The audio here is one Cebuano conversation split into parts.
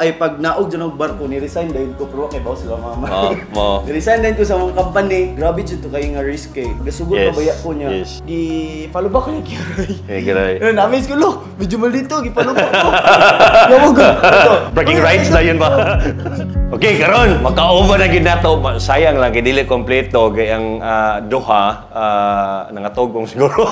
Ay, pag naog dyan og barko, ni-resign dayon ko, pero kay bawo sila mama. Oh, mo. Ni-resign dayon ko sa among company. Grabe jud to kayo nga risk kay gasugod pa baya ko niya. Gi follow ba ko ni Kiroy? Eh, giray. Eh, na-amaze ko, lo, medyo malito, gi-follow ko. Yawa ko. Ito. Bragging rights na yun ba? Okay, karon makaover na gid nato. Sayang lang kay dili kompleto kay ang duha nangatog kong siguro.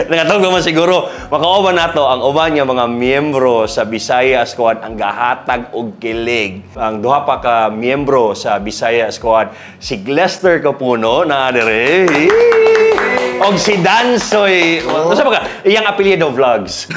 Nangatog man siguro. Makaover nato ang uban nga mga miyembro sa Bisaya Squad, ang gahatag og kilig. Ang duha pa ka miyembro sa Bisaya Squad, si Glester Capuno na dire. Og si Dansoy, oh. Ano ba ka? Iyang apelyido Vlogs.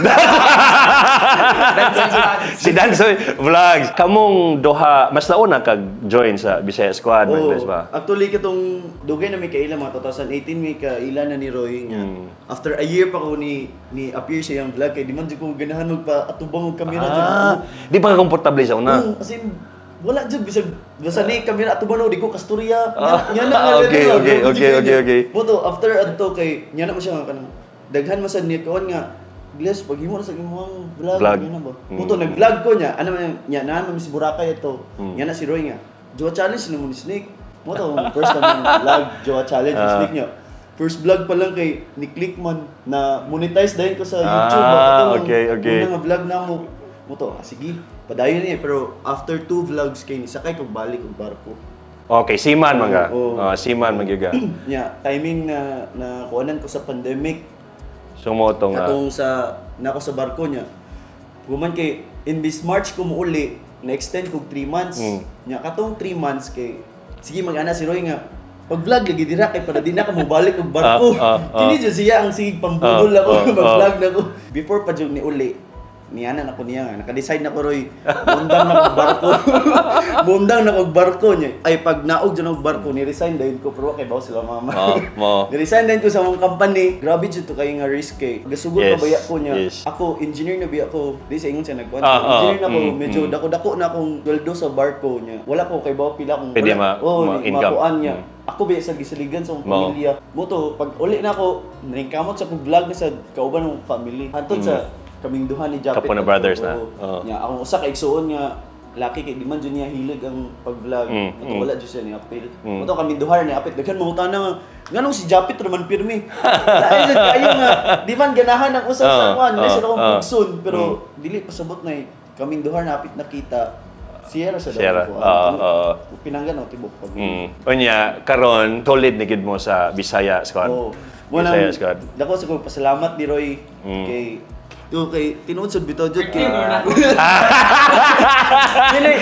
Si Dansoy Vlogs. Kamong duha, mas nauna kag join sa Bisaya Squad, Oh, oh, ba? Actually, katong dugay na may kaila, mga 2018 may kaila na ni Roy nga. After a year pa ko ni appear sa iyang vlog kay di man jud ko ganahan magpa atubang og kamera jud. Ah, di pa ka komportable sa una. Oo, as in wala jud, bisag basta ni kamera atubang no, di ko kasturya. Nya na nga nila, grabe jud kaayo. Mo to after adto kay nya na mo siya nga kanang daghan man sad niya kuan nga, "Bless, paghimo na sa imong vlog," Vlog. nya na ba. Mo to nag-vlog ko niya. Ano man nya na man si Boracay ito. Nya na si Roy nga, "Jowa challenge na mo ni Snake." Mo to first time mo vlog, jowa challenge ni Snake niya. First vlog pa lang kay ni click man na monetize dayon ko sa YouTube. Katong una nga vlog na mo. Mo to, ah, sige, padayon niya, pero after two vlogs kay nisakay kog balik og barko. Okay, seaman man ka. Oo. Oh, seaman man gyud ka. Nya timing na na kuanan ko sa pandemic. So mo to nga. Katong sa nako sa barko niya. Human kay imbis March ko muuli, na-extend kog 3 months. Nya katong 3 months kay sige mag-ana si Roy nga, "Pag-vlog lagi dira kay para di na ka mobalik og barko." Kini jud siya ang sige pambudol ako mag-vlog na ko. Before pa jud ni uli, niya na ako niya nga naka-decide na ko, "Roy, mundang na kog barko. Mundang na kog barko." Niya. Ay, pag naog dyan og barko, ni-resign dayon ko, pero kay bawo sila mama. Oh, mo. Ni-resign dayon ko sa among company. Grabe jud to kayo nga risk kay gasugod pa baya ko niya. Ako engineer na biya ko. Di sa ingon siya nagkuan. Engineer na ko, medyo dako-dako na akong sweldo sa barko niya. Wala ko kay bawo pila kung Pwede wala, oh, ma-income. Makuan niya. Ako biya sa gisaligan sa akong pamilya. Mo to pag uli na ako, nangkamot sa kong vlog na sa kauban ng family. Hantod sa kaming duha ni Japet. Kapo na brothers na. Oo. Oo. Nya akong usa ka igsuon nga laki kay di man jud niya hilig ang pag-vlog. Ato wala jud siya ni apil. Mo to kaming duha ni apil, daghan mangutana nga nganong si Japet raman pirmi. Lain sad kayo nga di man ganahan ang usa sa kuan, oh, akong pugson, pero dili pasabot na eh. Kaming duha na apit nakita. Sierra sa Sierra. daw ko. Oo. Pinanggan o tibok pag. Unya, karon solid na gid mo sa Bisaya Squad. Oo. Mo nang Bisaya Squad. Dako sa kong pasalamat ni Roy kay to kay tinuod sad bitaw jud kay dili.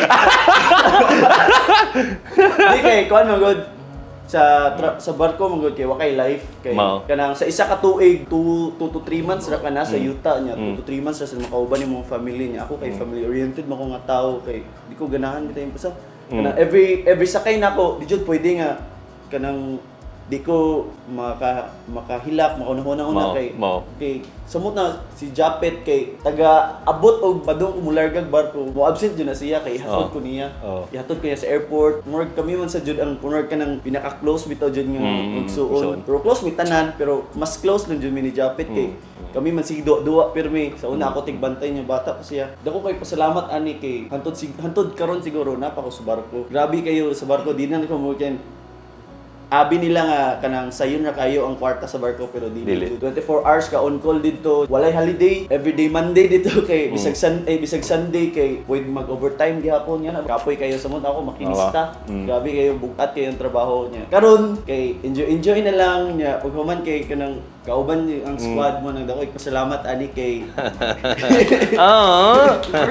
Di kay kuan man gud sa barko man gud kay wa kay life kay Mao. Kanang sa isa ka tuig, 2 to 3 months ra ka na sa yuta niya, 2 to 3 months ra sa makauban imong family niya. Ako kay family oriented man ko nga tao kay di ko ganahan bitaw yung basta kanang every sakay nako di jud pwede nga kanang di ko makahilak, makaunahuna una Mao, kay mao. Kay samot na si Japet kay taga abot og padung kumulargag barko, mo absent jud na siya kay ihatod ko niya. Ihatod ko niya sa airport. Murag kami man sa jud ang murag kanang pinaka close bitaw jud nga magsuon. Igsuon. Pero close mi tanan, pero mas close lang jud mi ni Japet kay kami man sige duwa pirmi sa una, ako tigbantay niya, bata pa siya. Dako kay pasalamat ani kay hantod sig hantod karon siguro na pa ko sa barko. Grabe kayo sa barko, di na ko mo abi nila nga kanang sayon ra kayo ang kwarta sa barko, pero dili. Dili. 24 hours ka on call dito, walay holiday, everyday Monday dito kay bisag sun eh, bisag Sunday kay pwede mag overtime gihapon yan. Kapoy kayo sa ako makinista. Grabe kayo, bugat kayo ang trabaho niya. Karon kay enjoy enjoy na lang niya pag human kay kanang kauban ang squad mo nang dako pasalamat ani kay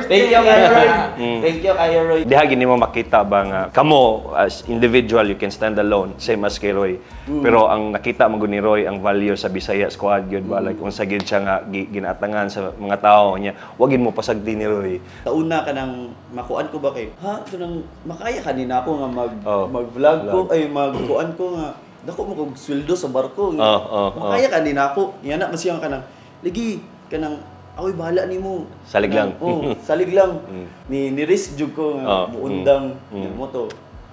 Thank you kayo, Roy. Thank you kayo, Roy. Diha gini mo makita ba nga kamo as individual, you can stand alone, same as kay Roy. Pero ang nakita mo gud ni Roy ang value sa Bisaya Squad gyud ba, like unsa gyud siya nga ginatangan sa mga tao niya. Wag gid mo pasagdi ni Roy. Sa una kanang makuan ko ba kay ha kanang makaya kanina ako nga mag mag-vlog ko Vlog. ay magkuan ko nga dako mo kog sweldo sa barko nga Oh. makaya kanina ako yan na masiyang kanang lagi kanang ako'y bahala nimo. Salig lang. Oh, salig lang. Ni risk jud ko nga muundang mo to.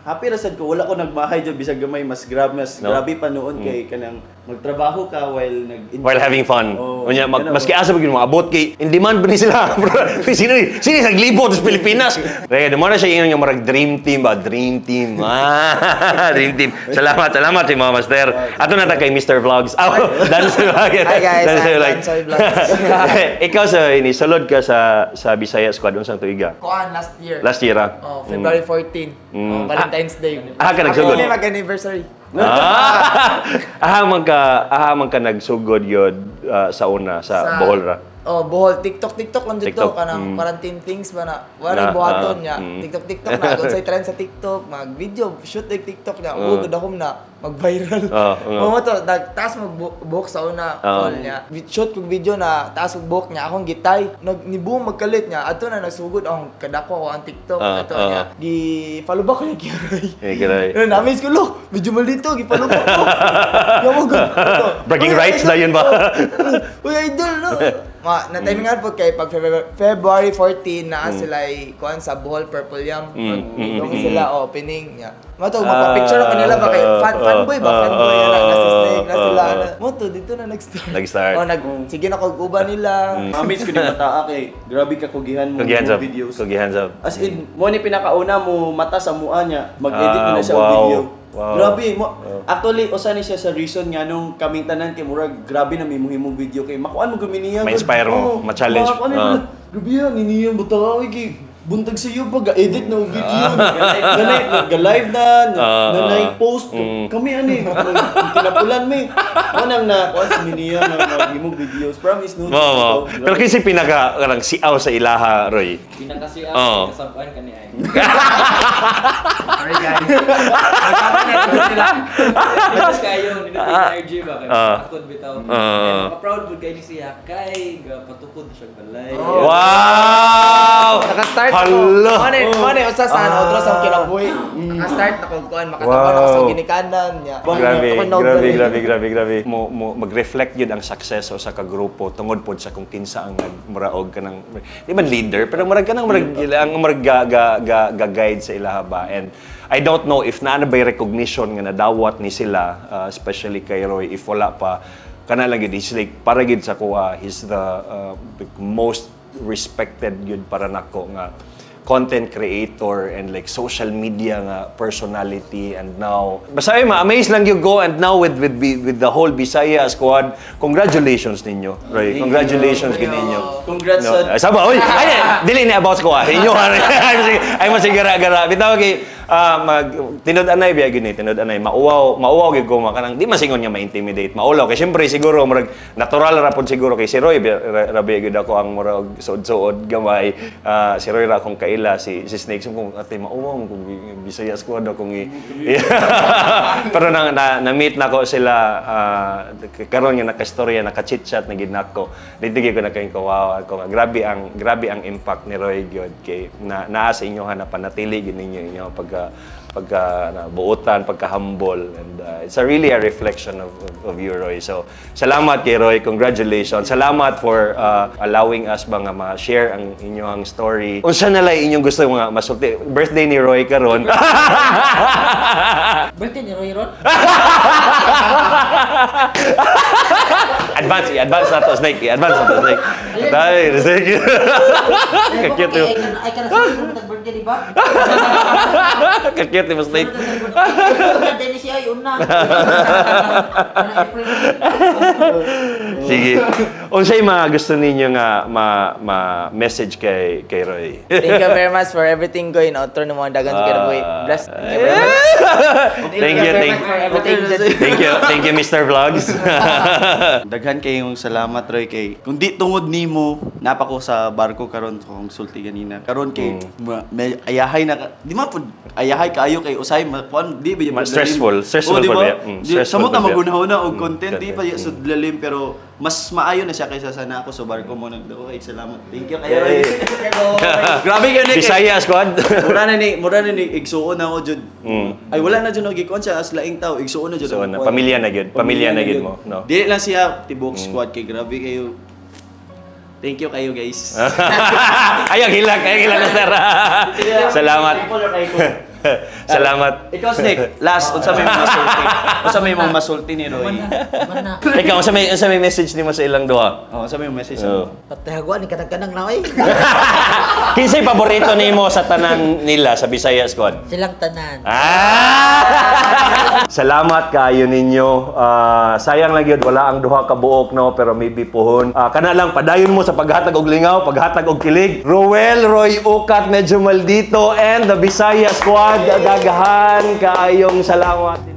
Happy ra sad ko, wala ko nagmahay jud bisag gamay, mas grabe, mas No? grabe pa noon kay kanang magtrabaho ka while nag While having fun. Oh, Unya, ganun. maski asa pa gyud moabot kay in demand ba ni sila? Sino sino naglibot sa Pilipinas? Kaya mo na siya ingon nga marag dream team ba? Dream team. Ah, dream team. Salamat, salamat si mga master. Ato na ta kay Mr. Vlogs. Oh, Dansoy Vlog. Hi, guys, Dansoy I'm Vlog. Dansoy Vlogs. Ikaw sa ini sulod ka sa Bisaya Squad unsang tuiga? Kuan last year. Last year ah. Oh, February 14. Oh, Valentine's Day. Ah, ka nagsugod? Ako mag-anniversary. Ah, aha man ka nagsugod yun sa una sa Bohol ra. Oh, Bohol. TikTok, TikTok lang dito. TikTok, Kanang quarantine things ba na. Wala buhaton niya. TikTok, TikTok na. Kung sa'y trend sa TikTok, mag-video, shoot like TikTok niya. Oh, good ako na. Mag-viral. Mo to, taas magbuhok sa una call niya. Shoot kog video na taas og buhok niya. Akong gitay. Nag nibuo magkalit niya. Ato na nagsugod akong kadako ako ang TikTok. Ah, Ato ah. niya. Gi follow back ko ni Kiroy. Eh, Kiroy. Na na-amaze ko, lo, medyo malito, gi-follow back ko. Yawa gud. Ito. Bragging Uy, rights idol. na yun ba? Uy, idol, no? Ma, na timingan po kay pag February 14 na sila ay kuan sa Bohol Purple Yam. Dong sila opening niya. Mato magpa-picture ako nila ba kay fan fanboy ba, fanboy na nasa Snake na sila. Mo to dito na nag-start. Nag-start. Oh, nag sige na kog uban nila. Mamiss ko ni bataa kay grabe ka kugihan mo Kugihan mo sa videos. Kugihan sa. As in, mo ni pinakauna mo mata sa mua niya, mag-edit na siya og video. Grabe mo. Actually, usa ni siya sa reason nga nung kaming tanan kay murag grabe na mimuhimong video kay makuan mo guminiya. Ma-inspire mo, ma-challenge. Makuan mo. Grabe yan, niniya buta kay buntag sa iyo pag edit na og video. Ganay nag-live na, na post kami ani tinapulan mi. Mo nang na kuan sa niya na maghimong videos. Promise no. Mo, mo. Pero kasi pinaka kanang siaw sa ilaha, Roy. Pinakasiya, Oo. kasabuan ka ni ay. Sorry guys. Nagkakanet sila. Tapos kayo, nindot yung energy ba? Kay takod bitaw. Maka-proud pud kayo ni siya kay gapatukod na siya balay. Wow! Naka-start ako. Hala! Mane, mane usa sa otro sa akong kinabuhi. Naka-start na kog kuan, makataba na ko sa ginikanan niya. Grabe, Ako na- grabe, grabe, grabe, grabe. Mo mag-reflect yun ang success o sa kagrupo tungod pod sa kung kinsa ang nagmuraog ka ng di man leader pero murag ka ng murag ang murag ga guide sa ilaha ba. And I don't know if naa na ba'y recognition nga nadawat ni sila, especially kay Roy. If wala pa, kana lang yun, he's like para gid sa kuha, he's the most respected yun para nako nga content creator and like social media nga personality. And now basta ay ma-amaze lang you go. And now with the whole Bisaya Squad, congratulations ninyo, Roy. Congratulations gid ninyo. Congrats No. sa Ay, saba, oy, ay, dili ni about ko ah. Inyo, ay, masigara-gara. Bitaw kay, mag, tinud-anay biya gini, tinud-anay, mauwaw, mauwaw gyud ko, makanang, di masingon nga ma-intimidate, maulaw. Kay siyempre, siguro, murag, natural ra pod siguro kay si Roy, rabi gyud ako ang murag, suod-suod, gamay, si Roy ra akong kaila, si Snake, so kung ate, mauwaw, kung Bisaya Squad akong pero na-meet na ko sila, karon nga nakastorya, naka-chit-chat na gid nako. Dito gyud ko na kay ko, wow, ako nga grabe ang impact ni Roy gyud kay na naa sa inyo ha na panatili gyud ninyo inyo pagka na, buotan, pagka humble, and it's a really a reflection of you, Roy. So salamat kay Roy, congratulations. Salamat for allowing us ba nga ma-share ang inyong story. Unsa na lay inyong gusto mga masulti? Birthday ni Roy karon. Birthday ni Roy Ron? Advance, i-advance na to, Snake. I-advance na to, Snake. Dahil, Snake. Kakute Ay, mo. ay, ka na sa birthday, di ba? Kakute mo, Snake. Birthday ni siya, yun na. April. Sige. Unsay mga gusto ninyo nga ma message kay Roy? Thank you very much for everything going outro ng mga dagan sa kinabuhi. Bless. Thank you very much. Thank you, thank for everything. Thank you, Mr. Vlogs. Daghan kayong salamat, Roy, kay kung di tungod nimo napa ko sa barko karon kung sulti ganina. Karon kay may ayahay na di man pud ayahay kaayo kay usay makuan di ba Stressful, stressful Oh, di pud ba? ba? Di, Stressful samot na pud ba? magunahuna og content di pa content. sud lalim pero mas maayo na siya kaysa sa na ako sa barko mo nagdako kay salamat. Thank you kayo, Roy. Grabe kayo ni kay- Bisaya Squad. Mura na ni igsuon na ako jud. Ay, wala na jud nagikuan siya as laing tao, igsuon na jud. Igsuon ang na. kuwan. Pamilya na gyud. Pamilya na gyud mo, no? Dili lang siya tibok squad kay grabe kayo. Thank you kayo, guys. Ayaw hilak, ayaw hilak, sir. Salamat. Thankful ra kayo ko. Salamat. Ikaw, Snake, last, unsa may masulti? Unsa may mga masulti ni Roy? Man na. Ikaw, unsa may message nimo sa ilang duha? Oh, unsa may message? Oh. Patay hagwa ni kanang-kanang na oy. Kinsay paborito nimo sa tanan nila sa Bisaya Squad? Silang tanan. Ah! Salamat kaayo ninyo. Ah, sayang lang yun, wala ang duha ka buok, no, pero maybe puhon. Ah, kana lang padayon mo sa paghatag og lingaw, paghatag og kilig. Ruel Roy Ucat, medyo maldito, and the Bisaya Squad, daghan kaayong salamat.